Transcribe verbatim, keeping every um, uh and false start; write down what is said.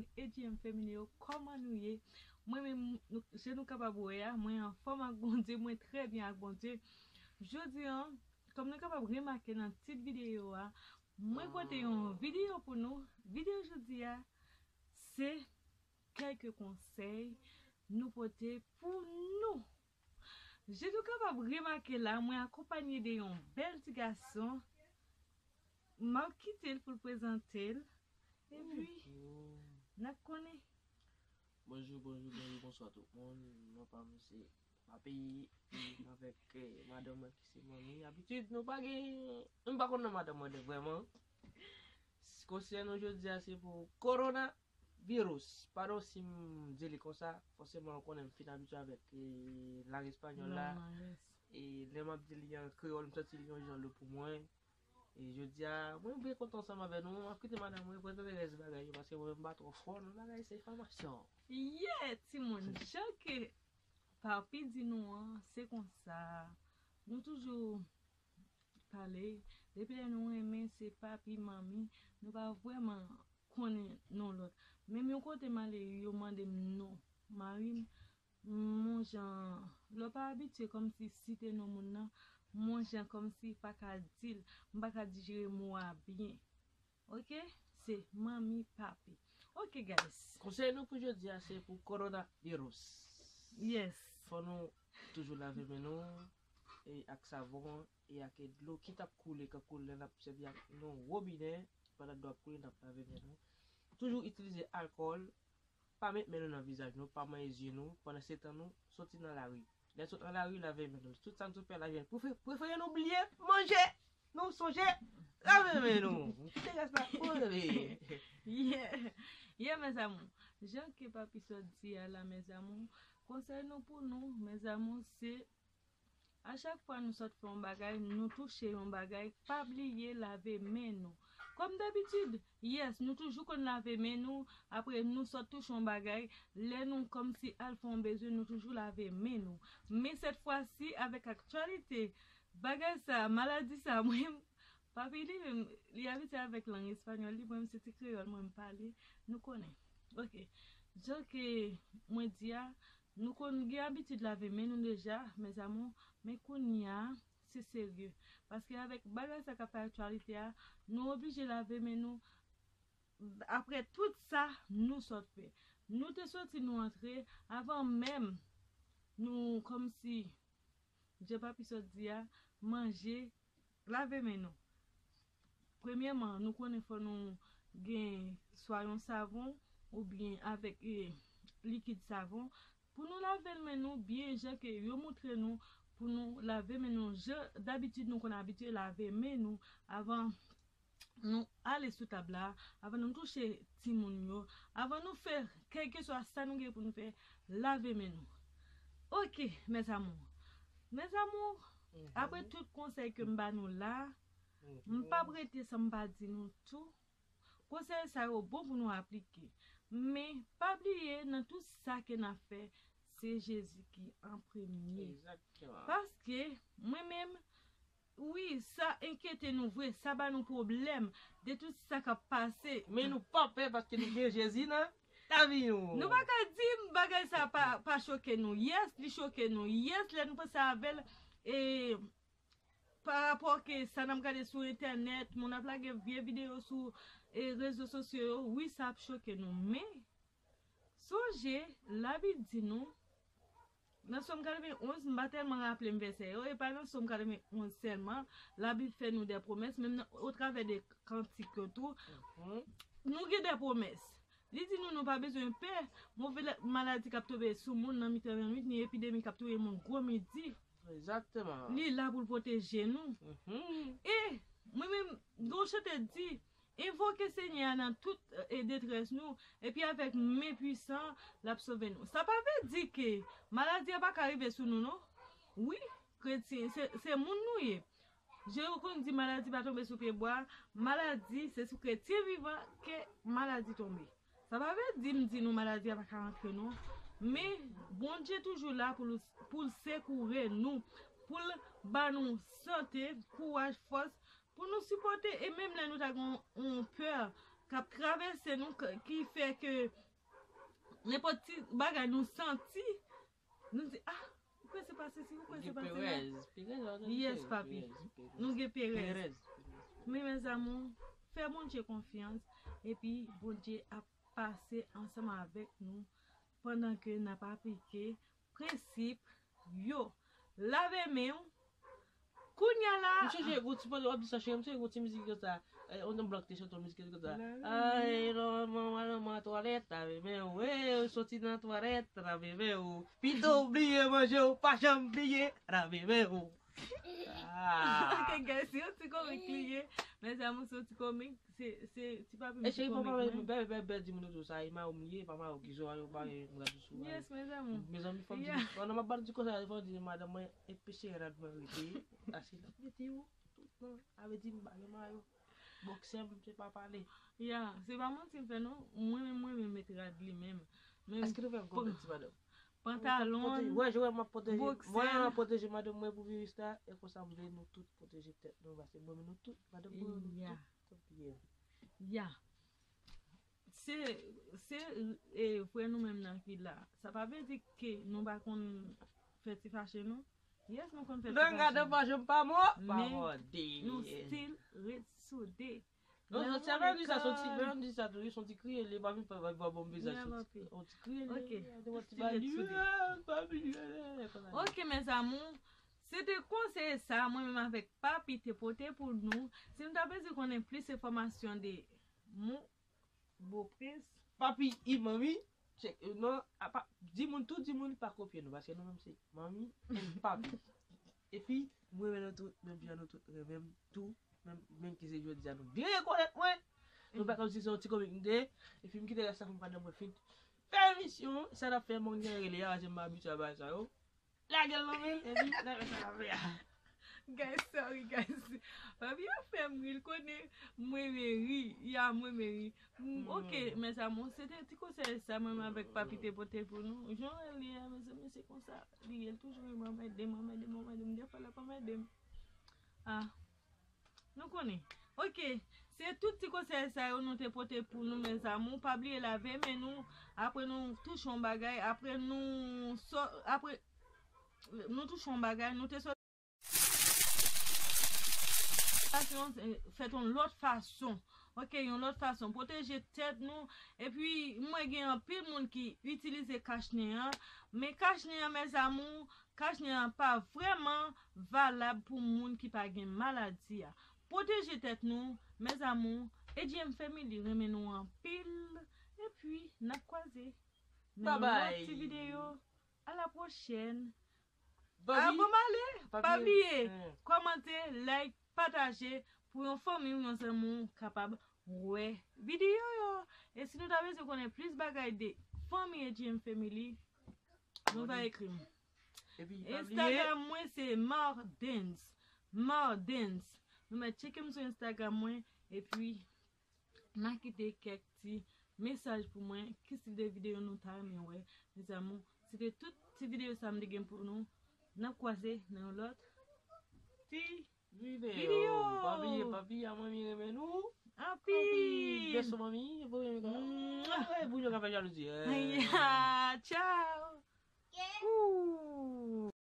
A G M Family yo, kòman nou ye? Mwen menm, nou, jan nou kapab wè a, mwen anfòm ak Bondye, mwen trè byen ak Bondye. Jodi a, kòm nou kapab remake nan tit videyo a, mwen pote yon videyo pou nou. Videyo jodi a, se kèlke konsèy nou pote pou nou. Jan nou kapab remake la, mwen akonpanye de yon bèl ti gason. M ap kite l pou l prezante l. Epi, n ap konnen. Bonjou, bonjou, bonjou, bonswa tout moun. Non pa m se Papi, avèk eh, madanm mwen ki se Manmi. Abitid, nou pa gen, nou pa konn non madanm mwen de vrèman. Konsèy nou jodi a se pou kowona virus. Padon si m di li konsa, fòseman ou konnen m fin abitye avèk eh, lang espanyòl la. E lè m ap di li an kreyòl, m santi li yon jan lou pou mwen. E jodi a, mwen byen kontan ansanm avè nou. M ap kite madanm mwen prezante rès bagay yo, paske mwen menm m pa twò fò nan bagay se enfòmasyon. Yeah, timoun, jan ke Papi di nou an, se konsa. Nou toujou pale. Depi lè nou renmen, se Papi, Manmi. Nou pa vrèman konnen non lòt. Menm yon kote m ale, yo mande m non mari m. Mon jan, lè w pa abitye kòmsi site non moun nan, mon jan kòmsi pa ka di l, m pa ka dijere mo a byen. Ok? Se Manmi, Papi. Ok, guys. Konsèy nou pou jodi a se pou kowona virus. Yes. Fò nou toujou lave men nou e ak savon e ak dlo ki t ap koule kankou lè n ap sèvi ak yon wobinè, pandan dlo ap koule n ap lave men nou. Toujou itilize alkòl, pa met men nou nan vizaj nou, pa manyen zye nou, pandan se tan nou soti nan lari. Lè sot nan lari, lave men nou. Tout sa nou sot fè lave men. Prefere nou bliye manje, nou sonje lave men nou. Kite rès la pou leve. Yeah. Yeah, mes amours. Jan ke Papi sot di a la, mes amours, konsèy nou pou nou, mes amours, se a chak fwa nou sot fè yon bagay, nou touche yon bagay, pa bliye lave men nou. Kòm dabitid, yes, nou toujou konn lave men nou, apre nou sot touche yon bagay, lè nou kòmsi al fè yon bezwen, nou toujou lave men nou. Men sèt fwa si, avèk aktyalite, bagay sa, maladi sa, mwen, Papi li menm, li abitye avèk lang espanyòl, li, mwen menm se ti kreyòl, mwen m pale, nou konnen. Ok. Jan ke mwen di a, nou konn gen abitid lave men nou deja, mes amours, men kounye a, se serye. Paske avèk bagay sa k ap fè aktyalite a, nou oblije lave men nou apre tout sa nou sot fè. Nou te soti, nou antre, avan menm nou kòmsi, jan Papi sot di a, manje, lave men nou. Premyèman, nou konnen fò nou gen swa yon savon oubyen avèk eh, likid savon pou nou lave men nou byen jan ke yo moutre nou pou nou lave men nou jan dabitid nou konn abitye lave men nou avan nou ale sou tab la, avan nou touche timoun yo, avan nou fè kèlkeswa sa nou gen pou nou fè, lave men nou. Ok, mes amours. Mes amours, apre tout konsèy ke m ba nou la, m p ap rete san m pa di nou tou. Konsèy sa yo bon pou nou aplike. Men, pa bliye nan tout sa ke n ap fè, se Jezi ki an premye. Paske, mwen menm, wi, sa enkyete nou vre, sa ba nou pwoblèm de tout sa k ap pase. Men nou pa pè paske nou gen Jezi nan lavi nou. Nou pa ka di m bagay sa pa, pa choke nou. Yes, li choke nou. Yes, lè nou panse avè l, e, pa rapò ke sa n ap gade sou entènèt, moun ap lage vye videyo sou e, rezo sosyo yo, wi, sa ap choke nou. Men, sonje, Labib di nou, nan Sòm katrevenn onz, m pa tèlman raple m vèsè yo, e pa nan Sòm katrevenn onz sèlman, Labib fè nou de pwomès, menm nan, otravè de kantik yo tou, nou gen de pwomès. Li di nou, nou pa bezwen pè move maladi k ap tonbe sou moun nan mitan lannwit, ni epidemi k ap touye moun gwo midi. Egzakteman. Li la pou l pwoteje nou. E mwen menm, gon chante di, envoke Senyè a nan tout e, detrès nou, epi avèk men pwisan, l ap sove nou. Sa pa vle di ke maladi a pa ka rive sou nou, non. Wi, kretyen, se, se moun nou ye. Jan yo konn di maladi pa tonbe sou pye bwa, maladi se sou kretyen vivan ke maladi tonbe. Sa pa vle di m di nou maladi a pa ka rantre non. Men Bondye toujou la pou l, pou l sekoure nou, pou l ba nou sante, kouraj, fòs, pou nou sipòte e menm lè nou ta gen yon pè, k ap travèse nou, k- ki fè ke nenpòt ti bagay nou santi, nou di, ah, ou kwè se pa sesi, ou kwè se pa sela. Perèz, perèz, yes, papi. Nou gen perèz. Men, mes amours, fè Bondye konfyans, epi Bondye ap pase ansanm avèk nou pandan ke n ap aplike prensip yo. Lave men w. Kounye a la. M sonje gwo ti pale w ap di sa, cheri, m sonje gwo ti mizik konsa. Eh, on blòk te chante yon mizik konsa. Ay, non, manman, non, manman, twalèt, lave men w. Eh, ou soti nan twalèt, lave men w. Pito w bliye manje w, pa janm bliye, lave men w. Ah. Ok, guys, se yon ti komik li ye. Mes amours, se yon ti komik. Se, se ti papi m. E cheri, pa mare m, bèbè, bèbè, di moun tou sa, e mayo m ye, pa mayo ki zo a yo, pa yon gad sou a. Yes, mes amours. Mezanmi, fò m di, pandan m ap ba nou ti konsèy, fò m di madanm mwen, enpe cheri rad mwen rete, ase l ap mete yo tout tan, avè di m pa gen mayo. Bòksè m, se pa pale. Ya, se pa manti m fè non, mwen menm, mwen menm met rad li menm. Men èske nou fè m konprann ti madanm? Pantalon, wè, je wè m ap pwoteje, mwen m ap pwoteje madanm mwen pou viris la, e konsa m vle nou tout pwoteje tèt nou, paske mwen menm nou tout, madanm mwen nou tout. Ya. Se, se, e, frè nou menm nan ki la. Sa pa vle di ke nou pa konn fè ti fache nou. Yes, nou konn fè ti fache nou. Lè gade pa janm pa mò, pa mòde. Men nou still ret soude. Non, non, sa pa di sa, son ti, men di sa tou, son ti kriye, li pa vin fè vwa bon bizaj, son ti kriye, li, ti ba li, pa bliye, konsa. Ok, mes amours, se te konsèy sa, mwen menm avèk papi te pote pou nou. Si nou ta bezwen konnen plis enfòmasyon de mou, Bo Prince. Papi, i manmi, tchèk, non, apa, di moun, tout di moun pa kopye nou, paske nou menm se manmi and papi. Epi, mwen renmen nou tout, menm jan nou tout renmen m tou, menm, menm ki se jodi a nou byen rekonèt mwen. Nou pa kòmsi se yon ti komik m te ye, epi m kite rès la pou m pa nan mwen fin fè emisyon, sa n ap fè, mwen gen rele a, paske m pa abitye a bagay sa yo. Lage l nan men l, epi lage sa l ap fè a. Guys, sorry, guys. Papi ap fè m ri, l konnen mwen renmen ri. Ya, mwen renmen ri. Mm, ok, mes amours, se te ti konsèy sa, mwen menm avèk papi te pote pou nou. Jan l ye a, mezanmi, se konsa li ye. L toujou renmen anmède m, anmède m, anmède m. Dèfwa, l ap anmède m. Ah. Nou konnen. Ok, se tout ti konsèy sa yo nou te pote pou nou, mes amours. Pa bliye lave men nou, apre nou touche yon bagay, apre nou sò-, apre nou touche yon bagay, nou te sòti fèt yon lòt fason. Ok, yon lòt fason. Pwoteje tèt nou. Epi, mwen gen anpil moun ki itilize kachnen an. Men kachnen an, mes amours, kachnen an pa vrèman valab pou moun ki pa gen maladi a. Pwoteje tèt nou, mes amours. A J M Family renmen nou anpil. Epi, n ap kwaze nan yon lòt ti videyo. A la pwochèn. Abòne, pa bliye kòmante, like, pataje pou yon fanmi ou yon zanmi w kapab wè videyo yo. E si nou ta bezwen konnen plis bagay de fanmi A J M Family, nou va ekri m. Epi, pa bliye Instagram mwen se Mardens. Mardens. Nou mèt tcheke m sou Instagram mwen, epi n a kite kèk ti mesaj pou mwen, ki stil de videyo nou ta renmen wè. Mes amours, se te tout ti videyo sa m te gen pou nou. N ap kwaze nan yon lòt ti videyo. Pa bliye, papi a manmi renmen nou. Anpil. Anpil. Bèso manmi, pou renmen kò. Mwa. Ay, bouyon ka fè jalouzi. Ya, tchao. Ooh.